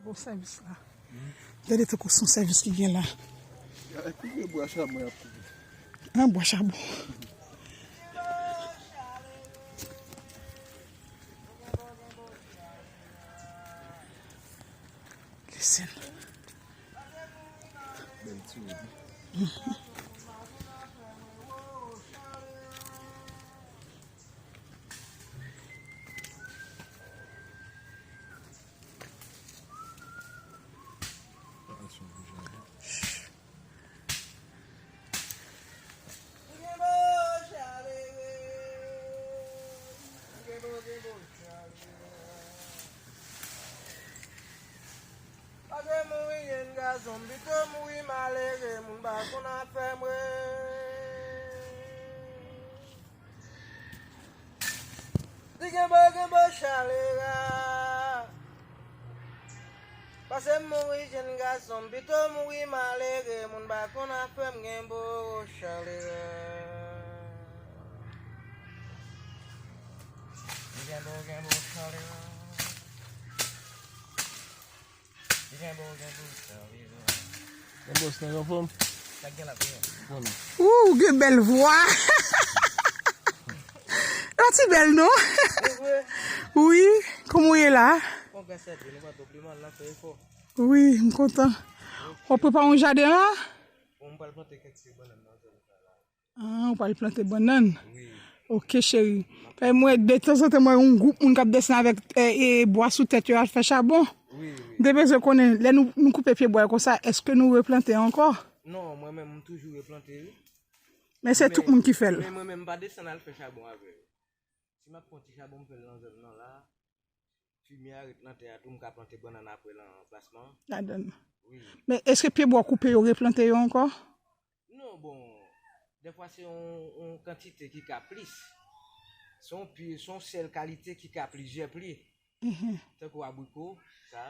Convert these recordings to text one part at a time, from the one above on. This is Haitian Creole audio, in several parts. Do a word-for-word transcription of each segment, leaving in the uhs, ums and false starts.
Bon sèvis la. Gade tankou se yon sèvis ki gen la. Ay, koupe bwa chabon y ap koupe. An bwa chabon. Listen. Bèl ti wout. Pase mouri jenn gason m, pito mouri malere, moun pa konn afè mwen. Li gen bo, gen bo chalera. Pase m mouri jenn gason m, pito mouri malere, moun pa konn afè m gen bo chalera. Li gen bo, gen bo chalera. Li gen bo, gen bo chalera. Gen bo, se nan yon fòm. Sa gen la, gen. Bon. Ou gen bèl vwa. Yon ti bèl non. Wi, kòman w ye la? Bon, gras a Dye, nou pa twò pi mal, n ap fè efò. Wi, m kontan. W ap prepare yon jaden la? Bon, m pral plante kèk ti bannann nan zòn sa la. Ah, ou pral plante bannann? Wi. Ok, cheri. Paske mwen, detanzantan, mwen, yon gwoup moun k ap desann avèk, e, e, bwa sou tèt yo al fè chabon. Wi, wi. M te bezwen konnen, lè nou, nou koupe pye bwa yo konsa, èske nou replante ankò? Non, mwen menm, m toujou replante, wi. Men se tout moun ki fè l. Men mwen menm, m pa desann al fè chabon avè yo. Si m ap pran ti chabon, m fè l nan zòn nan la. Fimye a ret nan tè a tou, m ka plante bannann apre nan anplasman an. Ladann. Wi. Men èske pye bwa w koupe yo replante yo ankò? Non, bon, dèfwa se yon, yon kantite ki ka plis. Se yon pye, se yon sèl kalite ki ka plizyè pye. Mhm. Tankou abriko, sa,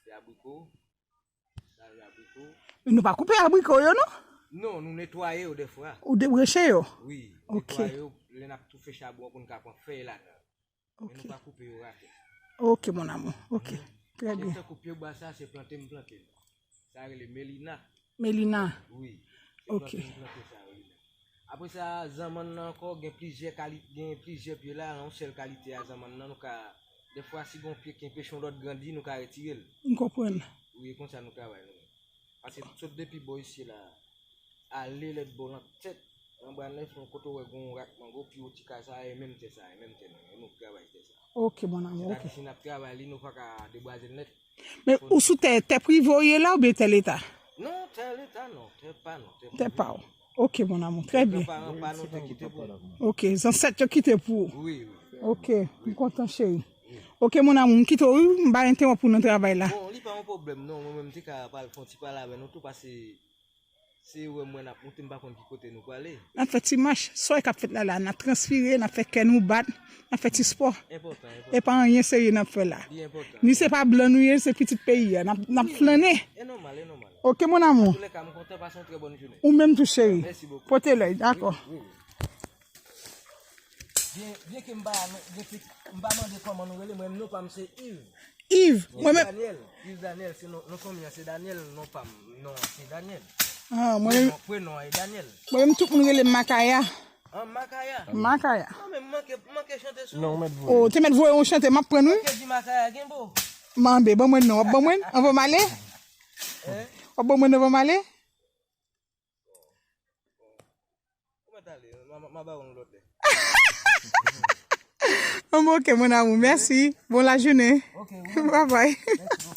se abriko, sa, se abriko. Nou pa koupe abriko yo, non? Non, nou netwaye yo dèfwa. Ou debreche yo? Wi, ok. Netwaye yo, lè n ap toufe chabon an pou n ka pran fèy ladan. Men nou pa koupe yo rakèt. Ok, mon amour. Ok. Trè byen. Se tankou pye bwa sa, se plante m plante l. Sa rele melina. Melina. Wi. Se plante m plante sa, wi. Apre sa, zanmann nan ankò, gen plizyè kali-, gen plizyè pye la, yon sèl kalite a zanmann nan, nou ka, dèfwa, si gen yon pye ki enpeche yon lòt grandi, nou ka retire l. M konprann. Wi, e konsa nou travay, nou. Paske sot depi bò isi la, ale lèt bò nan tèt, anba nèf, yon kote w wè gen yon rak mango, pi wo ti kay sa, e menm tè sa, e menm tè nan, e nou k travay tè sa. Ok, mon amour, ok. Sètadi, si n ap travay li, nou pa ka debwaze l nèt. Men ou sou tè, tè prive w ye la oubyen tè leta? Non, tè leta non, tè pa non, tè prive. Tè pa w. Ok, mon amour, trè byen. Tè pa, pa nou te kite pou nou. Ok, zansèt yo kite pou ou. Wi, wi. Ok, m kontan, cheri. Ok, mon amour, m kite w, wi, m pa entewonp ou nan travay la. Bon, li pa yon pwoblèm, non. Mwen menm, m te ka pral fè yon ti pale avè nou tou, paske se wè mwen n ap moute, m pa konn ki kote nou prale. N ap fè ti mach, sa w wè k ap fèt la la, n ap transpire, n ap fè kè nou bat, n ap fè ti spò. Enpòtan, enpòtan. E pa anyen serye n ap fè la. Li enpòtan. Ni se pa blan nou ye, se pitit peyi a, n ap, n ap flannen. E nòmal, e nòmal. Ok, mon amour. Antoulèka, m kontan, pase yon trè bòn jounen. Ou menm tou, cheri. Mèsi bokou. Pote lòy, dakò. Wi, wi. Byen, byenke m pa, m pa mande kòman nou rele, mwen, non pa m se Yves. Yves, mwen menm. Daniel. Yves Daniel, se non, non fanmi an, se Daniel, non pa m, non an, se Daniel. Ah, mwen menm. Prenon, prenon an e Daniel. Mwen menm, tout moun rele m Makaya. An Makaya? Makaya. Non, men m manke, m manke chante sou. Non, ou mèt voye. Oh, te mèt voye yon chante, m ap pran, wi. Manke di Makaya gen bo. Manbe, ban mwen non, w ap ban mwen, anvan m ale? Hein? W ap ban mwen anvan m ale? Ou mèt ale, m a, m a ba ou yon lòt lè. Bon, ok, mon amour, mèsi. Bon lajounen. Ok, wi. Bye bye. Mèsi bokou.